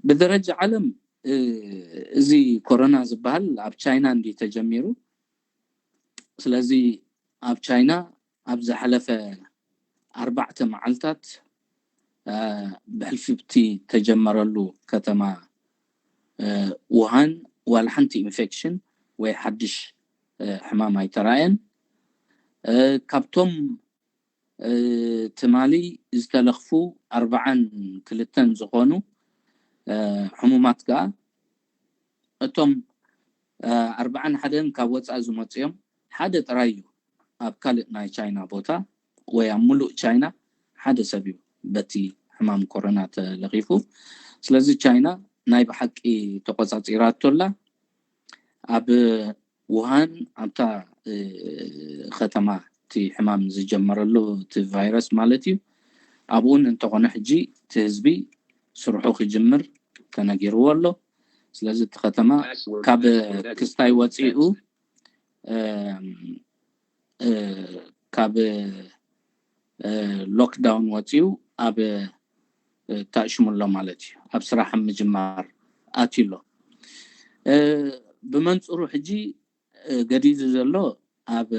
ብደረጃ ዓለም እዚ ኮሮና ዝበሃል ኣብ ቻይና እንዲ ተጀሚሩ። ስለዚ ኣብ ቻይና ኣብ ዝሓለፈ ኣርባዕተ መዓልታት ብሕልፊ ብቲ ተጀመረሉ ከተማ ውሃን ዋላ ሓንቲ ኢንፌክሽን ወይ ሓድሽ ሕማም ኣይተራእየን። ካብቶም ትማሊ ዝተለኽፉ ኣርባዓን ክልተን ዝኾኑ ሕሙማት ከኣ እቶም ኣርባዓን ሓደን ካብ ወፃኢ ዝመፅኦም ሓደ ጥራይ እዩ ኣብ ካልእ ናይ ቻይና ቦታ ወይ ኣብ ሙሉእ ቻይና ሓደ ሰብ እዩ በቲ ሕማም ኮሮና ተለኺፉ። ስለዚ ቻይና ናይ ብሓቂ ተቆፃፂራቶ ኣላ። ኣብ ውሃን ኣብታ ከተማ እቲ ሕማም ዝጀመረሉ እቲ ቫይረስ ማለት እዩ። ኣብኡን እንተኾነ ሕጂ እቲ ህዝቢ ስርሑ ክጅምር ተነጊርዎ ኣሎ። ስለዚ እቲ ከተማ ካብ ክስታይ ወፂኡ ካብ ሎክዳውን ወፂኡ ኣብ ታእሽሙ ኣሎ ማለት እዩ። ኣብ ስራሕ ምጅማር ኣትዩ ኣሎ። ብመንፅሩ ሕጂ ገዲዱ ዘሎ ኣብ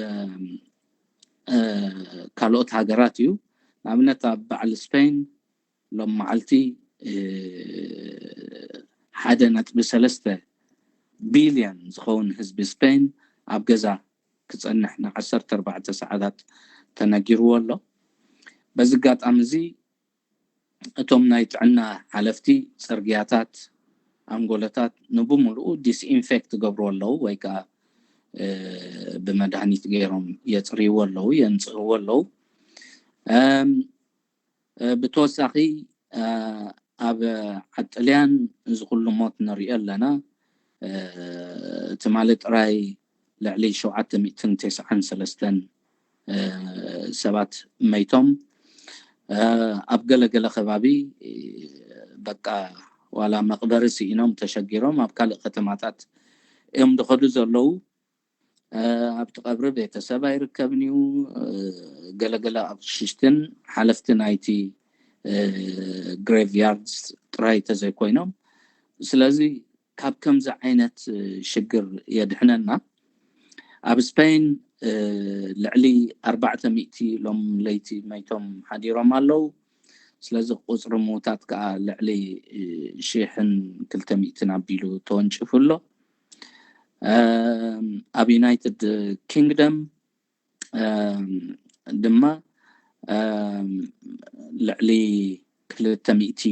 ካልኦት ሃገራት እዩ። ንኣብነት ኣብ በዓል ስፔን ሎም መዓልቲ ሓደ ነጥቢ ሰለስተ ቢልዮን ዝኸውን ህዝቢ ስፔን ኣብ ገዛ ክፀንሕ ንዓሰርተ ኣርባዕተ ሰዓታት ተነጊርዎ ኣሎ። በዚ ኣጋጣሚ እዚ እቶም ናይ ጥዕና ሓለፍቲ ፅርግያታት፣ ኣንጎሎታት ንብምልኡ ዲስኢንፌክት ገብሩ ኣለዉ ወይ ከዓ ብመድሃኒት ገይሮም የፅርይዎ ኣለዉ፣ የንፅህዎ ኣለዉ። ብተወሳኺ ኣብ ዓጥልያን እዚ ኩሉ ሞት ንሪኦ ኣለና። ትማሊ ጥራይ ልዕሊ ሸውዓተ ሚእትን ተስዓን ሰለስተን ሰባት መይቶም። ኣብ ገለገለ ከባቢ በቃ ዋላ መቕበሪ ስኢኖም ተሸጊሮም ኣብ ካልእ ከተማታት እዮም ዝኸዱ ዘለዉ። ኣብቲ ቀብሪ ቤተሰብ ኣይርከብን እዩ። ገለገለ ኣቕሽሽትን ሓለፍቲ ናይቲ ግሬቭያርድስ ጥራይ ተዘይኮይኖም። ስለዚ ካብ ከምዚ ዓይነት ሽግር የድሕነና። ኣብ ስፔን ልዕሊ ኣርባዕተ ሚእቲ ሎም ለይቲ መይቶም ሓዲሮም ኣለዉ። ስለዚ ቁፅሪ ምዉታት ከዓ ልዕሊ ሽሕን ክልተ ሚእትን ኣቢሉ ተወንጭፉ ኣሎ። ኣብ ዩናይትድ ኪንግደም ድማ ልዕሊ ክልተ ሚእቲ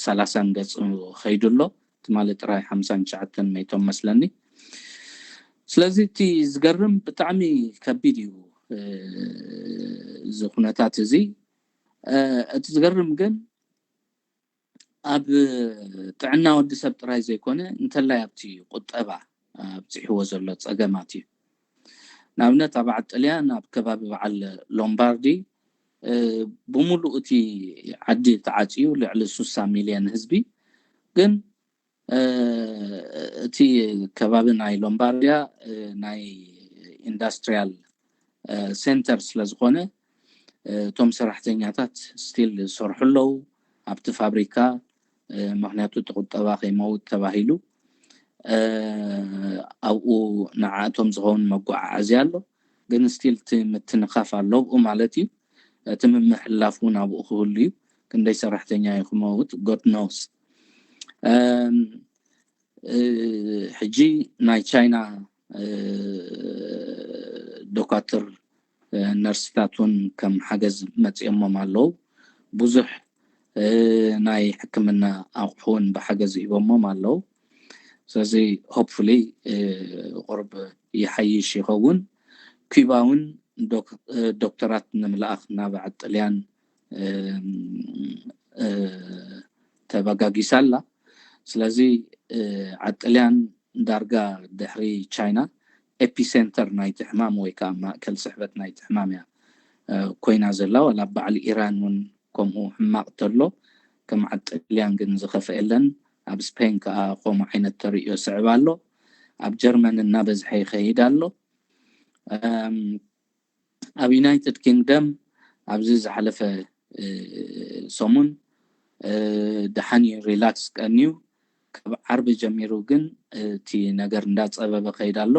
ሰላሳን ገፁ ከይዱ ኣሎ። ትማሊ ጥራይ ሓምሳን ትሽዓተን መይቶም መስለኒ። ስለዚ እቲ ዝገርም ብጣዕሚ ከቢድ እዩ እዚ ኩነታት እዚ። እቲ ዝገርም ግን ኣብ ጥዕና ወዲ ሰብ ጥራይ ዘይኮነ እንተላይ ኣብቲ ቁጠባ ኣብፂሕዎ ዘሎ ፀገማት እዩ። ንኣብነት ኣብ ዓጥልያን ኣብ ከባቢ በዓል ሎምባርዲ ብሙሉእ እቲ ዓዲ ተዓፅዩ ልዕሊ ሱሳ ሚልዮን ህዝቢ። ግን እቲ ከባቢ ናይ ሎምባርዲያ ናይ ኢንዳስትሪያል ሴንተር ስለዝኾነ እቶም ሰራሕተኛታት ስቲል ዝሰርሑ ኣለዉ ኣብቲ ፋብሪካ። ምክንያቱ እቲ ቁጠባ ከይመውት ተባሂሉ ኣብኡ ንዓእቶም ዝኸውን መጓዓዓዝያ ኣሎ። ግን ስቲል እቲ ምትንኻፍ ኣሎ ኣብኡ ማለት እዩ። እቲ ምምሕላፍ እውን ኣብኡ ክህሉ እዩ። ክንደይ ሰራሕተኛ እዩ ክመውት? God knows። ሕጂ ናይ ቻይና ዶካትር ነርስታት እውን ከም ሓገዝ መፂኦሞም ኣለዉ። ብዙሕ ናይ ሕክምና ኣቑሑ እውን ብሓገዝ ሂቦሞም ኣለዉ። ስለዚ ሆፕፉሊ ቁርብ ይሓይሽ ይኸውን። ኩባ እውን ዶክተራት ንምልኣኽ ናብ ዓጥልያን ተበጋጊሳ ኣላ። ስለዚ ዓጥልያን ዳርጋ ድሕሪ ቻይና ኤፒሴንተር ናይቲ ሕማም ወይ ከዓ ማእከል ስሕበት ናይቲ ሕማም እያ ኮይና ዘላ። ዋላ በዓል ኢራን እውን ከምኡ ሕማቕ ተሎ ከም ዓጥልያን ግን ዝኸፍአ የለን። ኣብ ስፔን ከዓ ከምኡ ዓይነት ተርእዮ ስዕብ ኣሎ። ኣብ ጀርመን እናበዝሐ ይኸይድ ኣሎ። ኣብ ዩናይትድ ኪንግደም ኣብዚ ዝሓለፈ ሰሙን ደሓን እዩ፣ ሪላክስ ቀንዩ። ካብ ዓርቢ ጀሚሩ ግን እቲ ነገር እንዳፀበበ ከይድ ኣሎ።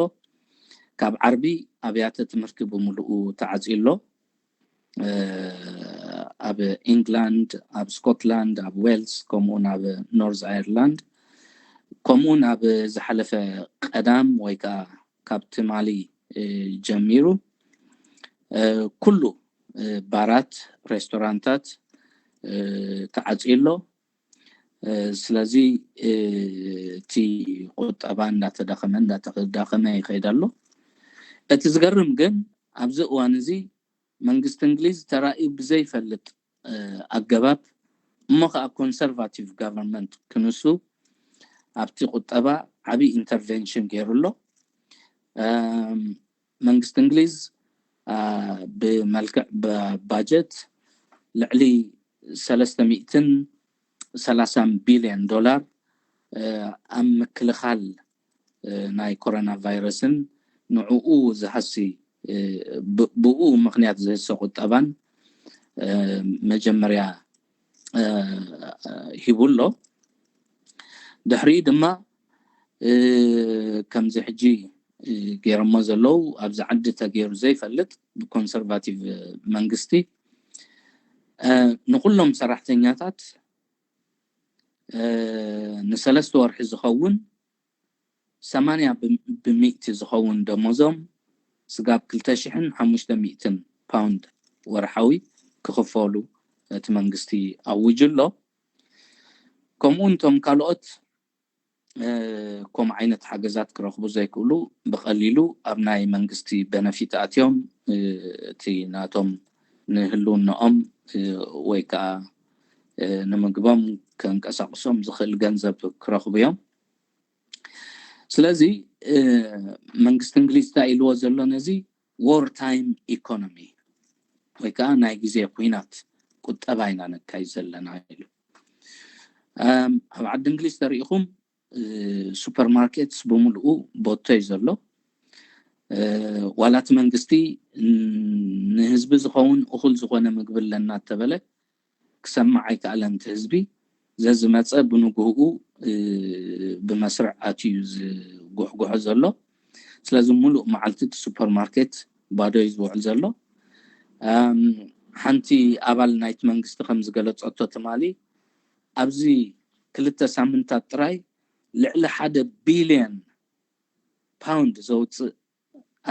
ካብ ዓርቢ ኣብያተ ትምህርቲ ብምልኡ ተዓፅዩ ኣሎ። ኣብ ኢንግላንድ፣ ኣብ ስኮትላንድ፣ ኣብ ዌልስ፣ ከምኡውን ኣብ ኖርዝ ኣየርላንድ፣ ከምኡውን ኣብ ዝሓለፈ ቀዳም ወይ ከዓ ካብ ትማሊ ጀሚሩ ኩሉ ባራት፣ ሬስቶራንታት ተዓፅዩ ኣሎ። ስለዚ እቲ ቁጠባ እንዳተዳኸመ እንዳተዳኸመ ይኸይድ ኣሎ። እቲ ዝገርም ግን ኣብዚ እዋን እዚ መንግስቲ እንግሊዝ ተራእዩ ብዘይፈልጥ ኣገባብ፣ እሞ ከዓ ኮንሰርቫቲቭ ጋቨርንመንት ክንሱ ኣብቲ ቁጠባ ዓብዪ ኢንተርቬንሽን ገይሩ ኣሎ። መንግስቲ እንግሊዝ ብመልክዕ ባጀት ልዕሊ ሰለስተ ሚእትን ሰላሳን ቢልዮን ዶላር ኣብ ምክልኻል ናይ ኮሮና ቫይረስን ንዕኡ ዝሃሲ ብኡ ምክንያት ዝህሰ ቁጠባን መጀመርያ ሂቡ ኣሎ። ድሕሪኡ ድማ ከምዚ ሕጂ ገይሮሞ ዘለዉ ኣብዚ ዓዲ ተገይሩ ዘይፈልጥ ብኮንሰርቫቲቭ መንግስቲ ንኩሎም ሰራሕተኛታት ንሰለስተ ወርሒ ዝኸውን ሰማንያ ብሚእቲ ዝኸውን ደሞዞም ስጋብ ክልተ ሽሕን ሓሙሽተ ሚእትን ፓውንድ ወርሓዊ ክኽፈሉ እቲ መንግስቲ ኣውጁ ኣሎ። ከምኡ እንቶም ካልኦት ከምኡ ዓይነት ሓገዛት ክረኽቡ ዘይክእሉ ብቐሊሉ ኣብ ናይ መንግስቲ በነፊት ኣትዮም እቲ ናቶም ንህልውናኦም ወይ ከዓ ንምግቦም ከንቀሳቅሶም ዝኽእል ገንዘብ ክረኽቡ እዮም። ስለዚ መንግስቲ እንግሊዝ እንታይ ኢልዎ ዘሎ ነዚ ዎር ታይም ኢኮኖሚ ወይ ከዓ ናይ ግዜ ኩናት ቁጠባ ኢና ነካይድ ዘለና ኢሉ። ኣብ ዓዲ እንግሊዝ ተሪኢኹም ሱፐርማርኬትስ ብምልኡ ቦቶ እዩ ዘሎ። ዋላ እቲ መንግስቲ ንህዝቢ ዝኸውን እኹል ዝኾነ ምግቢ ኣለና እተበለ ክሰምዕ ኣይከኣለን። እቲ ህዝቢ ዘዝመፀ ብንግህኡ ብመስርዕ ኣትዩ ዝጉሕጉሖ ዘሎ። ስለዚ ሙሉእ መዓልቲ እቲ ሱፐርማርኬት ባዶ እዩ ዝውዕል ዘሎ። ሓንቲ ኣባል ናይቲ መንግስቲ ከም ዝገለፀቶ ትማሊ ኣብዚ ክልተ ሳምንታት ጥራይ ልዕሊ ሓደ ቢልዮን ፓውንድ ዘውፅእ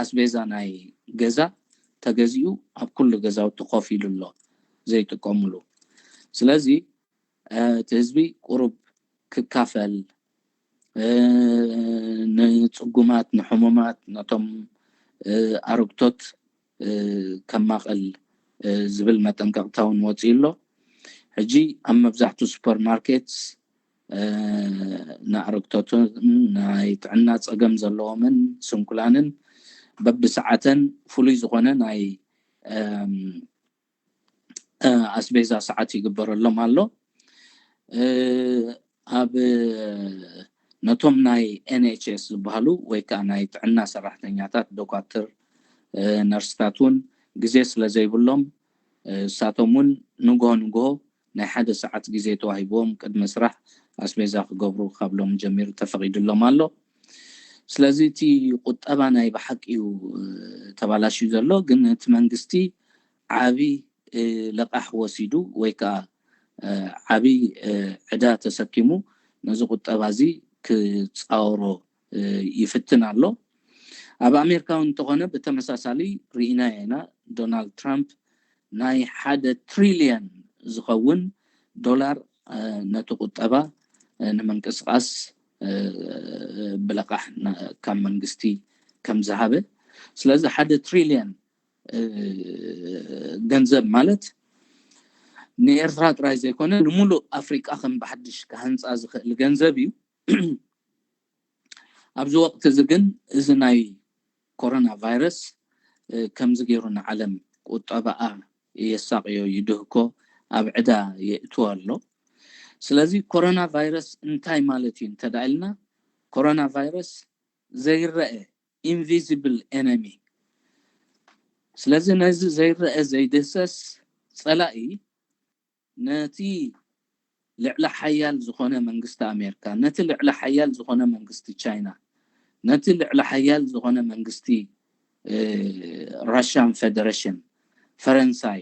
ኣስቤዛ ናይ ገዛ ተገዚኡ ኣብ ኩሉ ገዛውቲ ኮፍ ኢሉ ኣሎ ዘይጥቀምሉ። ስለዚ እቲ ህዝቢ ቁሩብ ክካፈል፣ ንፅጉማት፣ ንሕሙማት፣ ነቶም ኣረግቶት ከማቐል ዝብል መጠንቀቕታ እውን ወፂኡ ኣሎ። ሕጂ ኣብ መብዛሕትኡ ሱፐርማርኬት ንኣረግቶትን ናይ ጥዕና ፀገም ዘለዎምን ስንኩላንን በብሰዓተን ፍሉይ ዝኾነ ናይ ኣስቤዛ ሰዓት ይግበረሎም ኣሎ። ኣብ ነቶም ናይ ኤንኤችኤስ ዝበሃሉ ወይ ከዓ ናይ ጥዕና ሰራሕተኛታት፣ ዶኳትር፣ ነርስታት እውን ግዜ ስለ ዘይብሎም እሳቶም እውን ንግሆ ንግሆ ናይ ሓደ ሰዓት ግዜ ተዋሂብዎም ቅድሚ ስራሕ ኣስቤዛ ክገብሩ ካብ ሎም ጀሚሩ ተፈቒድሎም ኣሎ። ስለዚ እቲ ቁጠባ ናይ ብሓቂ እዩ ተባላሽዩ ዘሎ፣ ግን እቲ መንግስቲ ዓቢ ለቃሕ ወሲዱ ወይ ከዓ ዓቢ ዕዳ ተሰኪሙ ነዚ ቁጠባ እዚ ክፃወሮ ይፍትን ኣሎ። ኣብ ኣሜሪካ እውን እንተኾነ ብተመሳሳሊ ርኢና ኢና። ዶናልድ ትራምፕ ናይ ሓደ ትሪልየን ዝኸውን ዶላር ነቲ ቁጠባ ንምንቅስቃስ ብለቃሕ ካብ መንግስቲ ከም ዝሃበ። ስለዚ ሓደ ትሪልየን ገንዘብ ማለት ንኤርትራ ጥራይ ዘይኮነ ንሙሉእ ኣፍሪቃ ከም ብሓድሽ ክሃንፃ ዝኽእል ገንዘብ እዩ። ኣብዚ ወቅቲ እዚ ግን እዚ ናይ ኮሮና ቫይረስ ከምዚ ገይሩ ንዓለም ቁጠባኣ የሳቅዮ፣ ይድህኮ፣ ኣብ ዕዳ የእትዎ ኣሎ። ስለዚ ኮሮና ቫይረስ እንታይ ማለት እዩ እንተዳ ኢልና፣ ኮሮና ቫይረስ ዘይረአ ኢንቪዚብል ኤነሚ። ስለዚ ነዚ ዘይረአ ዘይድህሰስ ፀላኢ ነቲ ልዕሊ ሓያል ዝኾነ መንግስቲ ኣሜሪካ፣ ነቲ ልዕሊ ሓያል ዝኾነ መንግስቲ ቻይና፣ ነቲ ልዕሊ ሓያል ዝኾነ መንግስቲ ራሽያን ፌደሬሽን፣ ፈረንሳይ፣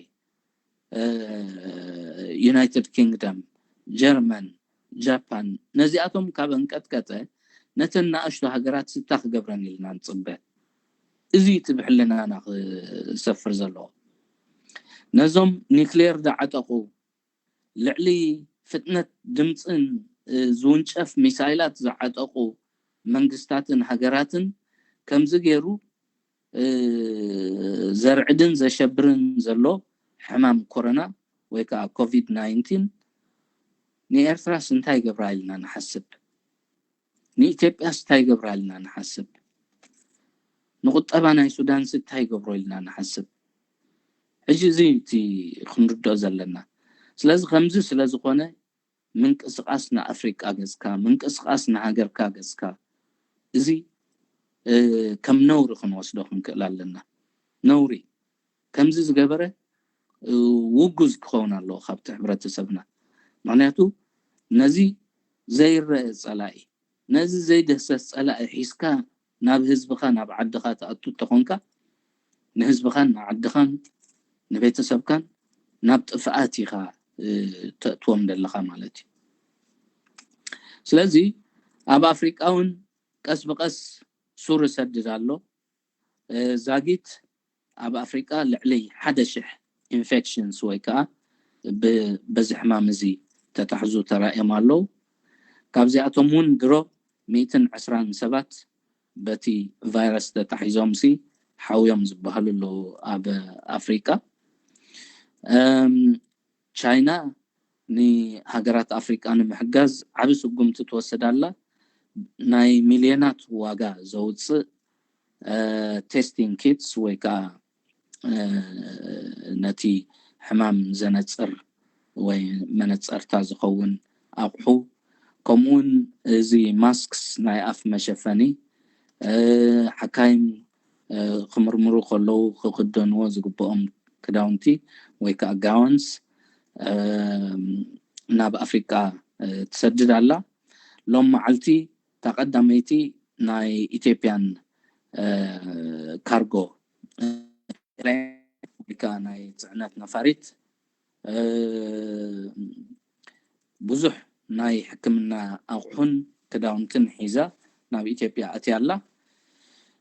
ዩናይትድ ኪንግደም፣ ጀርመን፣ ጃፓን፣ ነዚኣቶም ካብ ኣንቀጥቀጠ ነተን ንኣሽቱ ሃገራት ስታ ክገብረን ኢልና ንፅበ። እዚ እቲ ብሕልናና ክሰፍር ዘለዎ። ነዞም ኒክሌር ዝዓጠቑ፣ ልዕሊ ፍጥነት ድምፅን ዝውንጨፍ ሚሳይላት ዝዓጠቑ መንግስታትን ሃገራትን ከምዚ ገይሩ ዘርዕድን ዘሸብርን ዘሎ ሕማም ኮሮና ወይ ከዓ ኮቪድ ናይንቲን ንኤርትራስ እንታይ ይገብራ ኢልና ንሓስብ? ንኢትዮጵያስ እንታይ ይገብራ ኢልና ንሓስብ? ንቁጠባ ናይ ሱዳንስ እንታይ ይገብሮ ኢልና ንሓስብ? ሕጂ እዚ እቲ ክንርድኦ ዘለና። ስለዚ ከምዚ ስለ ዝኾነ ምንቅስቃስ ንኣፍሪቃ ገጽካ፣ ምንቅስቃስ ንሃገርካ ገጽካ፣ እዚ ከም ነውሪ ክንወስዶ ክንክእል ኣለና። ነውሪ ከምዚ ዝገበረ ውጉዝ ክኸውን ኣለዎ ካብቲ ሕብረተሰብና። ምክንያቱ ነዚ ዘይረአ ጸላኢ፣ ነዚ ዘይደሰስ ጸላኢ ሒዝካ ናብ ህዝብኻ ናብ ዓድኻ ትኣቱ እንተኾንካ ንህዝብኻን ንዓድኻን ንቤተሰብካን ናብ ጥፍኣት ኢኻ ተእትዎም ዘለኻ ማለት እዩ። ስለዚ ኣብ ኣፍሪቃ እውን ቀስ ብቀስ ሱር ይሰድድ ኣሎ። ዛጊት ኣብ ኣፍሪቃ ልዕሊ ሓደ ሽሕ ኢንፌክሽንስ ወይ ከዓ በዚ ሕማም እዚ ተታሕዙ ተራእዮም ኣለዉ። ካብዚኣቶም እውን ድሮ ሚእትን ዕስራን ሰባት በቲ ቫይረስ ተታሒዞም ሲ ሓውዮም ዝበሃሉ ኣለዉ ኣብ ኣፍሪቃ። ቻይና ንሃገራት ኣፍሪቃ ንምሕጋዝ ዓቢ ስጉምቲ ትወስድ ኣላ። ናይ ሚልዮናት ዋጋ ዘውፅእ ቴስቲንግ ኪትስ ወይ ከዓ ነቲ ሕማም ዘነፅር ወይ መነፀርታ ዝኸውን ኣቑሑ፣ ከምኡውን እዚ ማስክስ ናይ ኣፍ መሸፈኒ፣ ሓካይም ክምርምሩ ከለዉ ክክደንዎ ዝግብኦም ክዳውንቲ ወይ ከዓ ጋውንስ ናብ ኣፍሪቃ ትሰድድ ኣላ። ሎም መዓልቲ እታ ቀዳመይቲ ናይ ኢትዮጵያን ካርጎ ወይ ከዓ ናይ ፅዕነት ነፋሪት ብዙሕ ናይ ሕክምና ኣቑሑን ክዳውንትን ሒዛ ናብ ኢትዮጵያ ኣትያ ኣላ።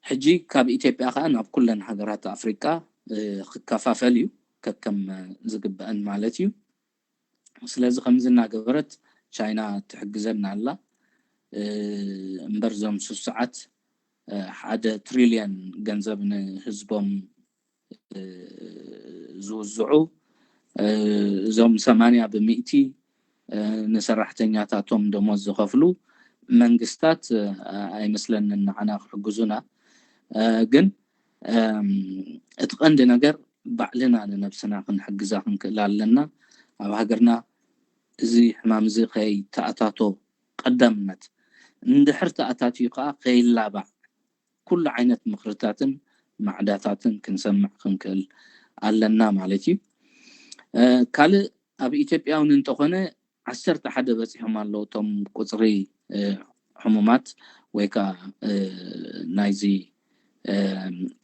ሕጂ ካብ ኢትዮጵያ ከዓ ናብ ኩለን ሃገራት ኣፍሪቃ ክከፋፈል እዩ ከከም ዝግበአን ማለት እዩ። ስለዚ ከምዚ እናገበረት ቻይና ትሕግዘና ኣላ። እምበር እዞም ስሱዓት ሓደ ትሪልየን ገንዘብ ንህዝቦም ዝውዝዑ፣ እዞም ሰማንያ ብሚእቲ ንሰራሕተኛታቶም ደሞዝ ዝኸፍሉ መንግስታት ኣይመስለንን ንዓና ክሕግዙና። ግን እቲ ቀንዲ ነገር ባዕልና ንነብስና ክንሕግዛ ክንክእል ኣለና። ኣብ ሃገርና እዚ ሕማም እዚ ከይተኣታቶ ቀዳምነት፣ እንድሕር ተኣታትዩ ከዓ ከይላባዕ ኩሉ ዓይነት ምኽርታትን ማዕዳታትን ክንሰምዕ ክንክእል ኣለና ማለት እዩ። ካልእ ኣብ ኢትዮጵያ እውን እንተኾነ ዓሰርተ ሓደ በፂሖም ኣለዉ እቶም ቁፅሪ ሕሙማት ወይ ከዓ ናይዚ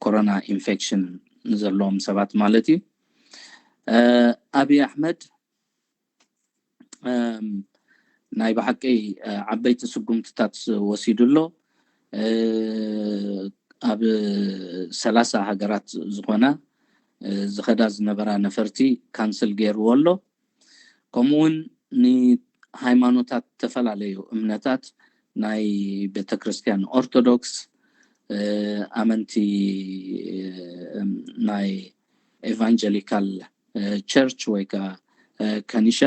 ኮሮና ኢንፌክሽን ዘለዎም ሰባት ማለት እዩ። ኣብይ ኣሕመድ ናይ ብሓቂ ዓበይቲ ስጉምትታት ወሲዱ ኣሎ። ኣብ ሰላሳ ሃገራት ዝኾና ዝኸዳ ዝነበራ ነፈርቲ ካንስል ገይርዎ ኣሎ። ከምኡውን ንሃይማኖታት፣ ዝተፈላለዩ እምነታት፣ ናይ ቤተክርስትያን ኦርቶዶክስ፣ ኣመንቲ ናይ ኤቫንጀሊካል ቸርች ወይ ከዓ ከኒሻ፣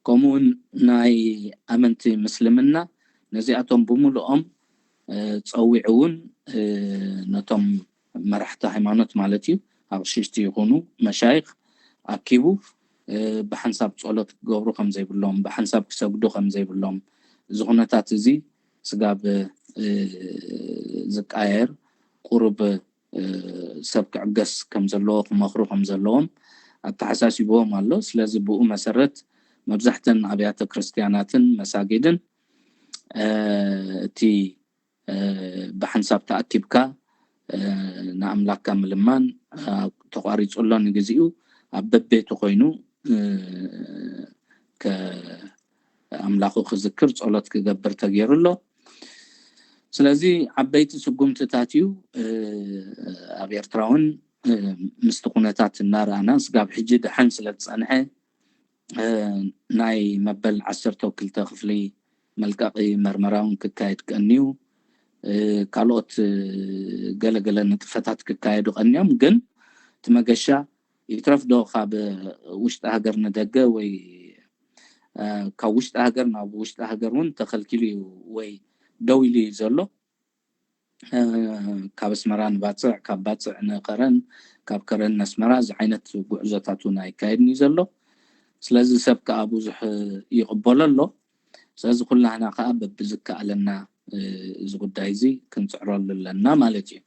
ከምኡውን ናይ ኣመንቲ ምስልምና፣ ነዚኣቶም ብምልኦም ፀዊዑ እውን ነቶም መራሕቲ ሃይማኖት ማለት እዩ፣ ኣቕሽሽቲ ይኹኑ መሻይኽ ኣኪቡ ብሓንሳብ ፀሎት ክገብሩ ከም ዘይብሎም፣ ብሓንሳብ ክሰግዱ ከም ዘይብሎም፣ እዚ ኩነታት እዚ ስጋብ ዝቃየር ቁሩብ ሰብ ክዕገስ ከም ዘለዎ፣ ክመኽሩ ከም ዘለዎም ኣተሓሳሲብዎም ኣሎ። ስለዚ ብኡ መሰረት መብዛሕተን ኣብያተ ክርስትያናትን መሳጊድን እቲ ብሓንሳብ ተኣኪብካ ንኣምላካ ምልማን ተቋሪፁ ኣሎ። ንግዚኡ ኣብ በቤቱ ኮይኑ ኣምላኹ ክዝክር ጸሎት ክገብር ተገይሩ ኣሎ። ስለዚ ዓበይቲ ስጉምትታት እዩ። ኣብ ኤርትራ እውን ምስቲ ኩነታት እናረኣና ስጋብ ሕጂ ደሓን ስለ ዝጸንሐ ናይ መበል ዓሰርተ ክልተ ክፍሊ መልቀቂ መርመራ እውን ክካየድ ቀንዩ፣ ካልኦት ገለገለ ንጥፈታት ክካየዱ ቀንዮም። ግን እቲ መገሻ ይትረፍ ዶ ካብ ውሽጢ ሃገር ንደገ ወይ ካብ ውሽጢ ሃገር ናብ ውሽጢ ሃገር እውን ተኸልኪሉ እዩ ወይ ደው ኢሉ እዩ ዘሎ። ካብ ኣስመራ ንባፅዕ፣ ካብ ባፅዕ ንከረን፣ ካብ ከረን ንኣስመራ እዚ ዓይነት ጉዕዞታት እውን ኣይካየድን እዩ ዘሎ። ስለዚ ሰብ ከዓ ብዙሕ ይቕበሎ ኣሎ። ስለዚ ኩላህና ከዓ በብዝከኣለና እዚ ጉዳይ እዚ ክንፅዕረሉ ኣለና ማለት እዩ።